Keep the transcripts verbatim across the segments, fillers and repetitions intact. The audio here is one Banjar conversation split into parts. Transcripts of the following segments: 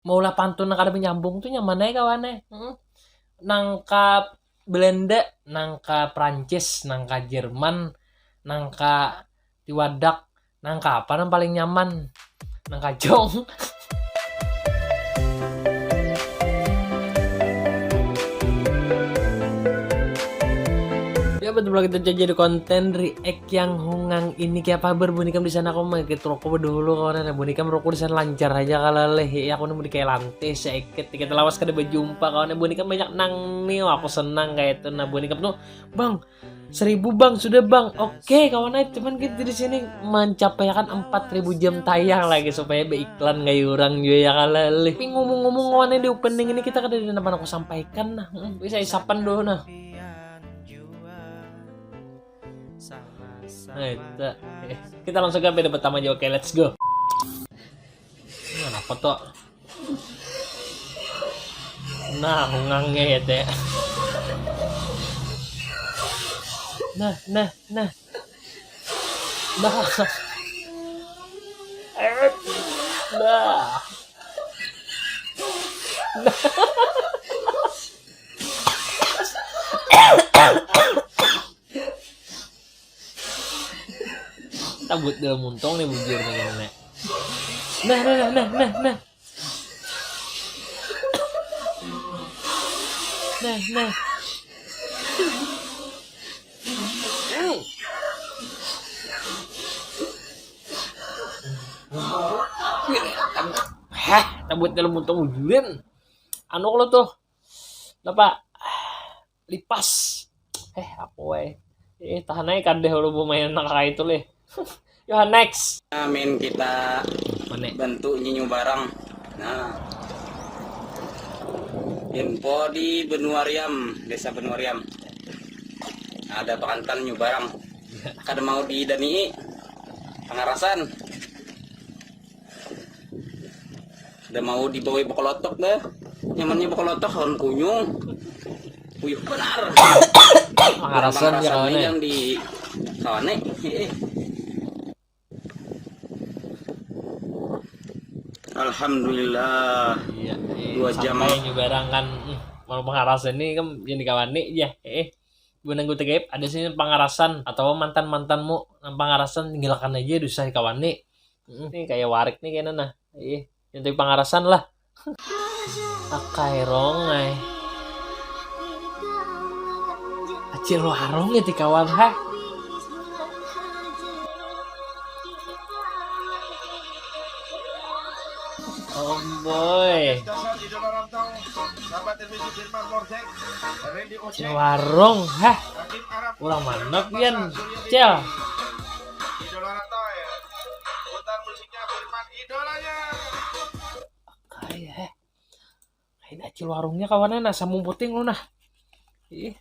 maulah pantun nang kada menyambung tu nyaman ai kawan ai. Hmm. Nangka Belanda, nangka Prancis, nangka Jerman, nangka Tiwadak, nangka apa nang paling nyaman? Nangka Jong. Ya betul kita jadi konten react yang hungang ini kayak apa ber bunikam di sana aku makin rokok dulu kawan ada bunikam rokok di sana lancar aja kalau leh ya aku nemu di kayak lantai sedikit kita lawas kada berjumpa kawan bunikam banyak nang nih aku senang kayak itu nah bunikam tuh bang seribu bang sudah bang oke kawan aja cuman kita di sini mencapai kan empat ribu jam tayang lagi supaya beriklan kayak orang juga ya kalau leh tapi ngomong-ngomong kawan di opening ini kita kada ada apa aku sampaikan nah hmm, bisa isapan dulu nah Nah, itu. Eh, kita langsung ke episode pertama aja. Oke, let's go. Mana foto? Nah, hungangnya ya, teh. Nah, nah, nah. Nah. Nah. Nah. Tabut dalam muntung nih bujur nih nih. Nah nah nah nah nah nah. Nah nah. Hah, tabut dalam muntung bujuran. Anu kalau tuh. Napa? Lipas. Eh, aku wae. Eh, tahan aja kadeh lu main anak kayak itu leh. Yo next. Amin kita Mana? Bantu nyinyu barang. Nah. Info di Benuariam, Desa Benuariam. Ada pakantan nyu barang. Kada mau didanii. Pangarasan. Kada mau dibawai bakalotok dah. Nyamannya bakalotok lawan kunyung. Uyuh benar. Pangarasan ya kawan yang di kawan eh. Alhamdulillah. Iya, iya. Dua jam. Sampai nyu barang kan. Hmm, mau pangarasan ini kan jadi kawan nih ya. Eh, guna gue tegep ada sini pangarasan atau mantan mantanmu nang pangarasan tinggalkan aja dosa kawan nih. Hmm, ini kayak warik nih kayaknya nah. Iya, yang tapi pangarasan lah. Akai rongai. Acil warung ya ti kawan ha. Oh boy. Acil warung ha. Kurang mana pian. Cel. Kayak eh. Kayak acil warungnya kawannya nah sambung puting lu nah. Ih.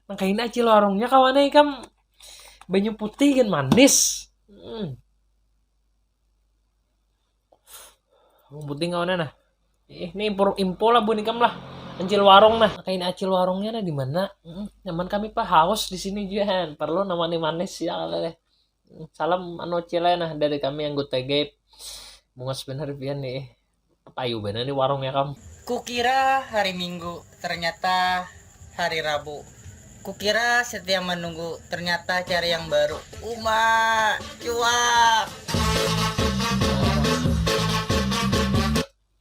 Nang kayak acil warungnya kawannya ikam banyu putih kan manis. Hmm. Sambung puting kawannya nah. Ih, ini info, info lah bun ikam lah. Acil warung nah. Kayak acil warungnya nah di mana? Hmm, nyaman kami pak haus di sini juga. Perlu nama nih manis ya kalau deh. Salam anu cilai nah dari kami anggota gaib. Bungas bener pian nih. Payu bener nih warungnya kam. Kukira hari Minggu, ternyata hari Rabu. Kukira setia menunggu, ternyata cari yang baru. Uma, cuak.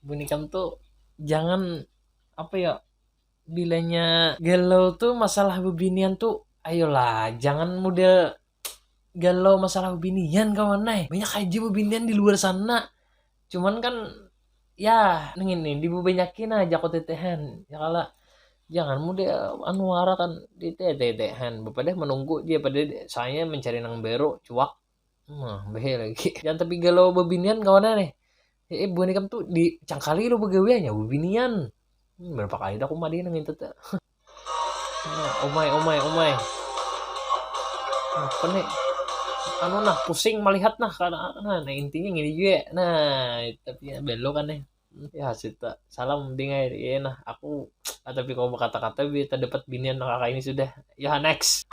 Bunikam tuh jangan apa ya bilanya galau tuh masalah bebinian tuh ayolah jangan model galau masalah bebinian kawan nah banyak aja bebinian di luar sana cuman kan ya nengin nih dibebanyakin aja kok tetehan ya kala jangan model anu wara kan di tetehan bapak deh menunggu dia pada saya mencari nang baru cuak Nah, behe lagi. Jangan tapi galau bebinian kawan nih. Eh, bukan ikam tuh dicangkali lo begawiannya bebinian. Hmm, berapa kali dah aku mandi nang itu tuh. Nah, omai, omai, omai. Apa nih? Anu nah, pusing melihat nah karena nah, nah intinya gini juga. Nah, tapi ya belo kan nih. Ya sita salam dingai iya nah aku tapi kalau berkata-kata biar terdapat binian kakak ini sudah ya next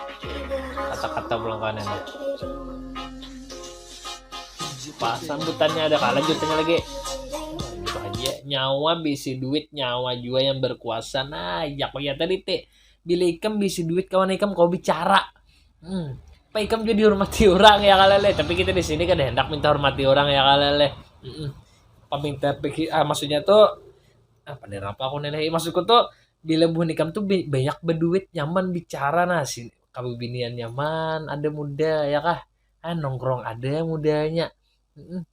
kata-kata pulang kanan. Apa sambutannya, ada kah lanjutannya lagi? Itu aja. Nyawa bisi duit, nyawa jua yang berkuasa. Nah, ya kaya tadi, Ti. Bila ikam bisi duit, kawan ikam kawa bicara. Hmm. Apa ikam jua dihormati urang, ya kalo leh. Tapi kita di sini kada handak minta hormati urang, ya kalo leh. Mm-mm. Apa minta pikir, ah, maksudnya tuh, apa nih, apa aku nih, leh? Maksudku tuh, bila buhan ikam tuh bi-, banyak beduit, nyaman bicara, nah, si, kabibinian nyaman, ada muda, ya kah? Ah, nongkrong ada mudanya. Mm-mm.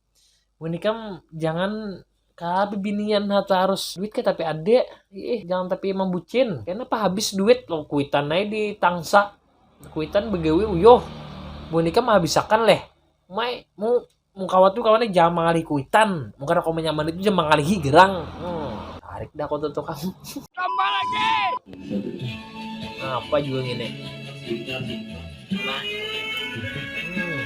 Buhan ikam jangan kabibinian ha, harus duit kah tapi ada. Ih, jangan tapi mambucin. Kenapa habis duit lo, kuitan aja di tangsa. Kuitan begawi uyuh. Buhan ikam habisakan leh. Mai, mu, mu kawa tuh kawannya jangan mangalih kuitan. Mungkin aku menyaman itu jangan mangalihi gerang. Hmm, tarik dah aku tuh tukang. Tambah lagi. Apa juga ngini? Hmm.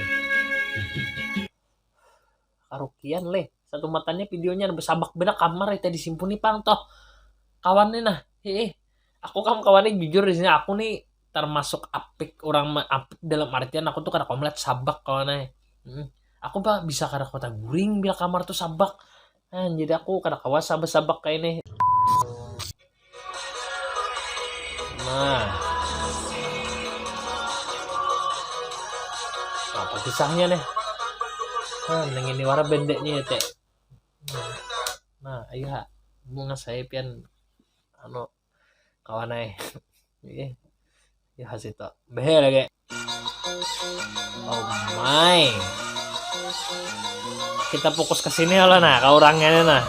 Karukian leh. Satu matanya videonya besabak benar kamar itu disimpuni pang toh. Kawannya nah. Heeh. Aku kam kawannya jujur di sini, aku nih termasuk apik orang ma-, apik dalam artian aku tuh kada kawa melihat sabak kawannya. Hmm. Aku bah bisa kada kota guring bila kamar tuh sabak. Nah, jadi aku kada kawa sabak-sabak kayak ini. Nah. Apa kisahnya nih? Nah, nang ini wara bendeknya ya, Cek. Nah, ayo ha. Bunga saya pian anu kawan ai. Iya. Ya situ. Behe lagi. Oh my. Kita fokus ke sini lah nah, ke orangnya nih nah.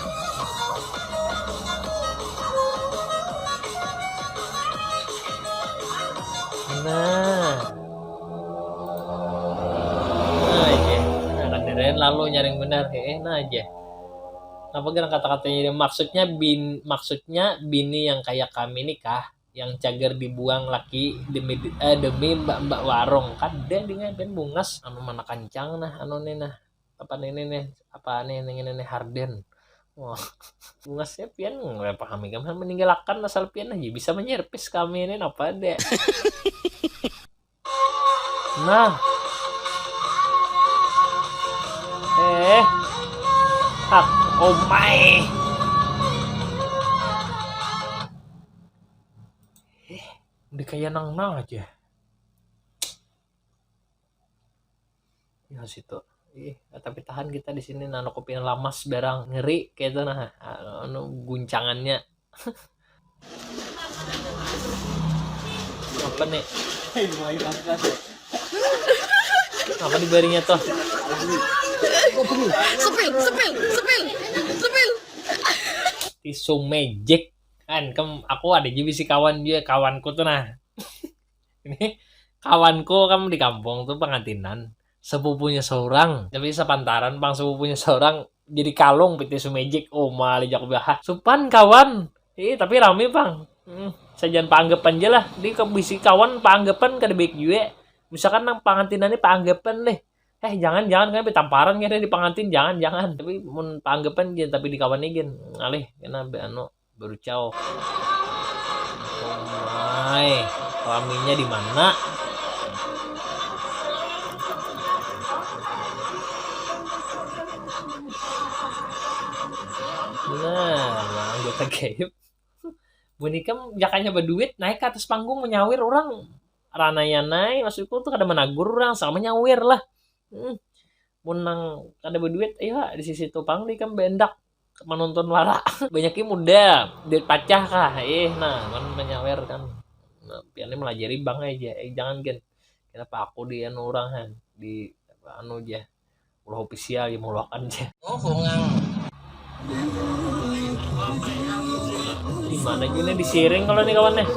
Nah. Nah, iya. Nah, kan dirain lalu nyaring benar. Eh, nah aja. Apa gerang kata-katanya ini? Maksudnya bin-, maksudnya bini yang kayak kami nih kah? Yang cagar dibuang laki demi, eh, demi mbak-mbak warung. Kada dengan ben bungas anu mana kancang nah, anu nih nah. Apa nih, nih, nih? Apa nih, nih, nih, nih, Harden? Wah, bungasnya pian nggak paham ikam kan, meninggalkan asal pian aja bisa menyerpis kami ini apa deh. Nah. Eh. Hak. Oh my. Eh, udah kayak nang nang aja. Ya situ. Ih, tapi tahan kita di sini, nah, kopi lamas barang ngeri kayak itu nah. Anu guncangannya. Apa nih? Apa di barinya tuh? Sepil, sepil, sepil, sepil. Tisu magic. Kan kem, aku ada juga si kawan juga, kawanku tuh nah. Ini kawanku kan di kampung tuh pengantinan, sepupunya seorang, tapi sepantaran pang sepupunya seorang jadi kalung piti sumejuk. Oh, malah jak bah. Supan kawan. Ih, tapi rame pang. Hmm, sajan paanggapan ja lah. Di ke-, bisi kawan paanggapan kada baik jua. Misalkan nang pangantinan ni paanggapan deh. Eh, jangan, jangan, kan betamparan kena di pangantin, jangan, jangan. Tapi mun paanggapan gin, tapi di kawan ni gin, ngalih kena be-, anu, berucau. Oh my, raminya di mana? Nah, anggota gaib. Bunikam jakanya baduit, naik ke atas panggung, menyawir orang. Ranai-anai, maksudku tuh kada menagur orang, sama nyawir lah. Hmm. Mun nang kada baduit, ayo ha, di sisi tu pang di kam baendak manonton wara. Banyaknya muda, duit pacah kah? Eh, nah, kan menyawer kan. Nah, pian ni melajari bank aja. Eh, jangan, Gen. Kenapa aku di anu orang, han? Di anu aja. Ulah ofisial ya, muluakan aja. Oh, hongang. Di mana gini disiring kalau nih, kawan nih?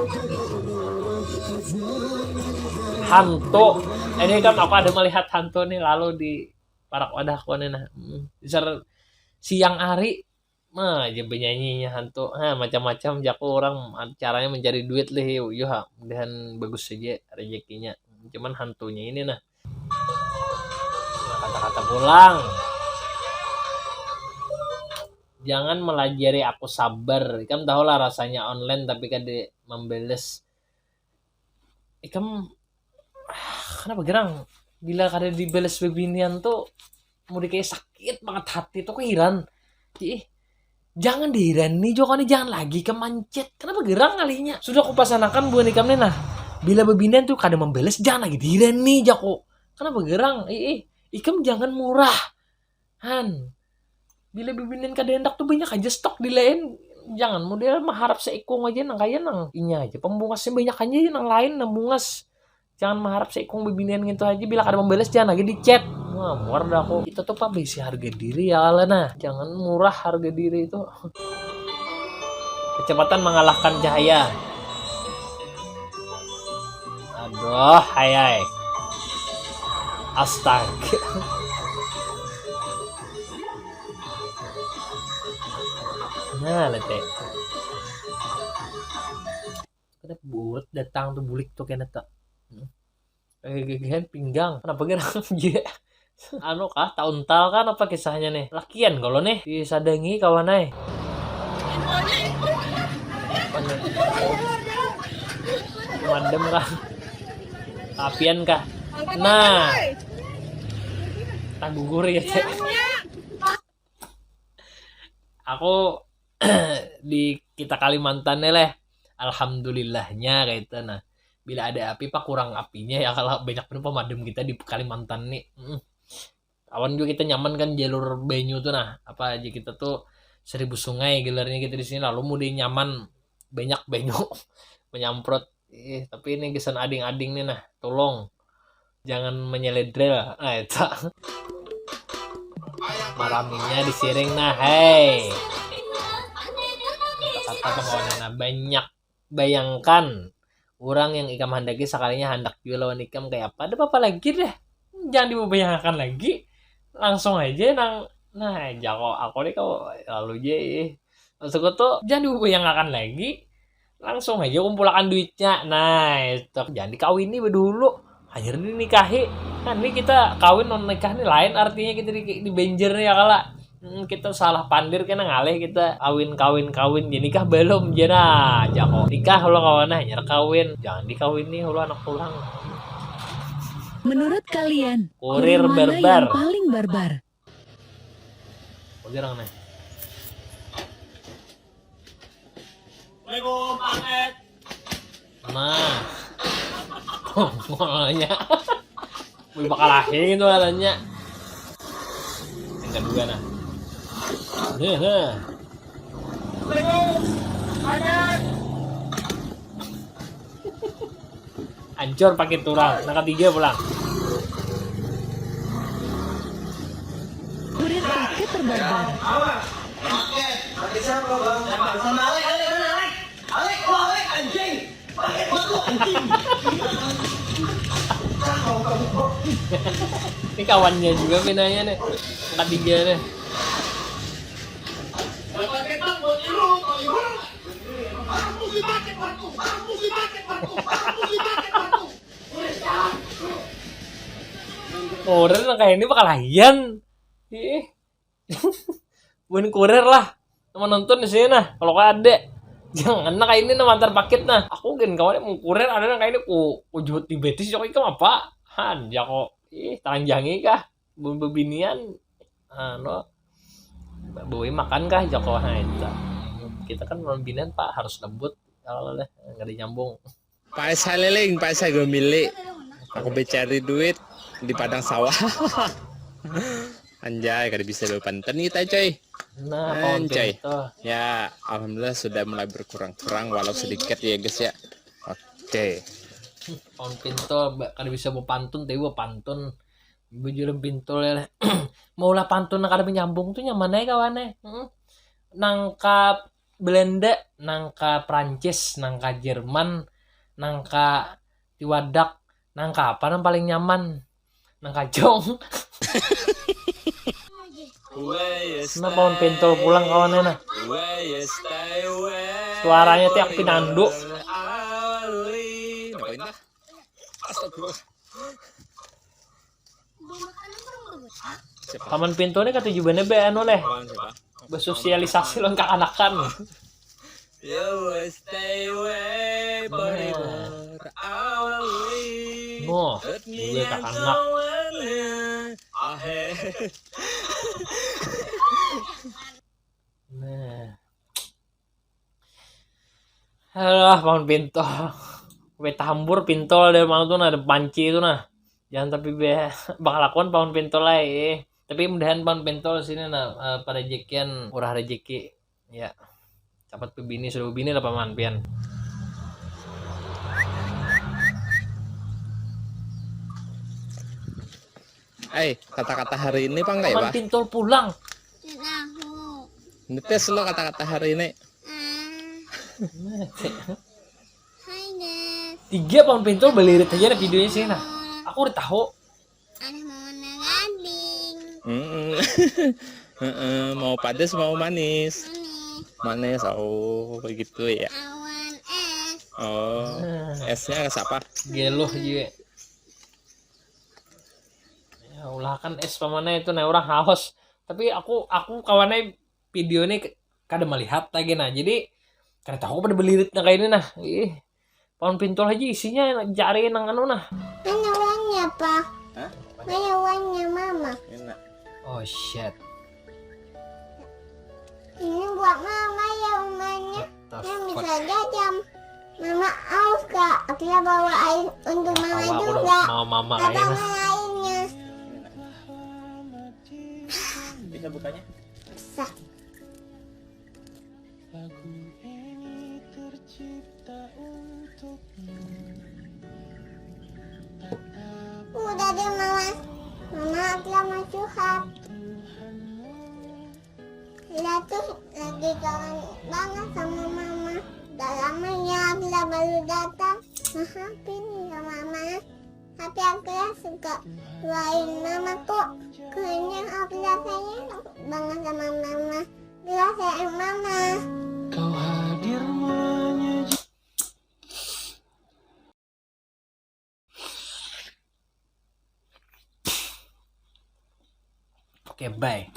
Hantu. Ini kan aku ada melihat hantu nih, lalu di parak wadah aku nih nah. Hmm. Dasar siang hari mah aja benyanyinya hantu. Ha, macam-macam jaku orang caranya mencari duit lih. Yo ha, mudahan bagus saja rezekinya. Cuman hantunya ini nah. Nah, kata-kata pulang. Jangan melajari aku sabar. Ikam tahulah rasanya online tapi kada membalas. Ikam, ah, kenapa gerang? Bila kada dibalas bebinian tuh, Mudah kayak sakit banget hati tuh, kehiran. Ih, jangan dihirani, Joko nih, jangan lagi ke mancet. Kenapa gerang kalinya? Sudah kupasanakan buhan ikam nih, nah. Bila bebinian tuh kada membalas, jangan lagi dihirani, Joko. Kenapa gerang? Ih, ih. Ikam jangan murah. Han. Bila bebinian kada hendak tuh, banyak aja stok di lain. Jangan model mengharap seikung aja nang kaya nang inya aja. Pembungasnya banyak aja nang lain nang bungas. Jangan mengharap seikung bebinian gitu aja. Bila kada membalas, jangan lagi di chat. Wah, muar dah aku. Kita tuh, Pak, bisi harga diri ya, lah, nah. Jangan murah harga diri itu. Kecepatan mengalahkan cahaya. Aduh, hayai. Astaga. Nah, lete. Kada bulat datang tuh bulik tuh kena tak. Hmm. Eh, gegehan pinggang. Kenapa gerang? Iya. Anu kah, tauntal kan apa kisahnya nih? Lakian kalau nih disadangi kawan ai. Apa nih? Madem kah? Tapian kah? Nah. Tagugur ya, Cek. Aku di kita Kalimantan nih leh, alhamdulillahnya kayak itu. Nah, bila ada api, pak, kurang apinya ya, kalau banyak pun pemadam kita di Kalimantan nih. Mm. Awan juga kita nyaman kan jalur banyu tuh, nah, apa aja kita tuh seribu sungai gelarnya kita di sini, lalu mudah nyaman banyak banyu menyamprot. Ih, tapi ini kesan ading-ading nih, nah, tolong jangan menyeledrel. Nah, itu. Maraminya disiring, nah, hei. Kata pengawanan, nah, banyak. Bayangkan, orang yang ikam handaki sekalinya handak juga lawan ikam, kayak apa? Ada apa lagi deh? Jangan dibayangkan lagi. Langsung aja nang, nah, jako aku nih kau lalu aja, ih. Maksudku tuh, jangan dibayangkan lagi. Langsung aja kumpulakan duitnya. Nah, itu jangan dikawini dulu. Hanyar dinikahi. Nah, ini kita kawin non nikah nih lain artinya kita di, di benjer nih ya kala. Hmm, kita salah pandir kena ngalih kita kawin, kawin, kawin. Jadi nikah belum, jana jako. Nikah lo kawan, hanyar kawin. Jangan dikawini lo anak pulang. Menurut kalian, kurir kurir mana barbar yang paling barbar? Oke, orang nih. Assalamualaikum, paket. Nah. Mulanya. Wih, bakal lahir gitu katanya. Yang kedua, nah. Nih, nah. Assalamualaikum, paket. Ancur paket turang, nang katiga pulang. Kurir paket terbarbar. Paket, paket siapa, Bang? Sama Alek, Alek, mana Alek? Alek, oh, Alek, anjing. Paket baru, anjing. Ini kawannya juga pinanya nih. Nang katiga nih. Paket Bang, buat Iru, buat Iru. Kurir nang kayak ini bakal layan. Ih. Bukan kurir lah. Menonton di sini nah. Kalau kau ada, jangan nah kayak ini nah mantar paket nah. Aku gen kawan mau kurir ada nang kayak ini ku ku juhut di betis joko ikam apa? Han jako. Ih, taranjangi kah? Bebinian anu, bui makan kah jako, nah itu. Kita kan orang binian, pak, harus lembut kalau leh nggak ada nyambung. Pak S Haliling, Pak S Gomili, aku becari duit di padang sawah. Anjay, kada bisa bawa pantun kita, coy. Nah, pantun itu. Ya, alhamdulillah sudah mulai berkurang-kurang walau sedikit ya, guys ya. Oke. Pantun itu kada bisa bawa pantun, tapi bawa pantun. Bujur pintul ya. Maulah pantun nang kada menyambung tuh nyaman aja kawan eh. Hmm. Nangka Belanda, nangka Prancis, nangka Jerman, nangka Tiwadak, nangka apa nang paling nyaman? Nangka Jong. Nah, paun pintul pulang kawan eh nah. Suaranya tiap pinandu. Astagfirullah. Paman pintu ni katuju banar be anu leh. Besosialisasi lawan kakanakan. Yo, stay away, forever. Nah, juga kakanak. Nah. Alah, paun pintol. Betambur pintol ada malam tuh nah, ada panci itu nah. Jangan tapi be bakalakuan paun pintol ae. Tapi mudahan paun pintol sini nah, eh, pada jekian murah rezeki. Ya. Dapat bebini sudah bebini lah paman pian. Ai, kata-kata hari ini pang kayak Paman apa? Pintol pulang. Tahu. Ngetes lo kata-kata hari ini. Ah, hai guys. Tiga paun pintol belirit aja ada videonya sih nah. Aku udah tahu. Ada mau nagading. Mm-mm. Heeh, mau pedas mau manis. Manis. Manis, oh begitu ya. Awan es. Oh, esnya rasa apa? Geloh juga. Ya ulah kan es pamannya itu nah orang haus. Tapi aku aku kawannya video ini ke- kada melihat lagi nah. Jadi kada tahu pada beliritnya kayak ini nah. Ih. Paun pintol aja isinya jari nang anu nah. Mana uangnya, Pak? Hah? Mana uangnya, Mama? Enak. Oh shit. Ini buat Mama ya, uangnya. The Yang fuck. Bisa jajan. Mama aus, Kak. Aku ya bawa air untuk Mama Tahu aku juga. Mau mama Apa kayaknya. Mama airnya? Bisa bukanya? Bisa. Udah deh, Mama. Mama, aku mau curhat. Lila tuh lagi kangen banget sama Mama. Udah lama ya Lila baru datang. Maafin ya Mama. Tapi aku ya suka doain Mama kok. Kayaknya aku rasanya banget sama Mama. Lila sayang Mama. Kau hadir menyejuk Oke, bye.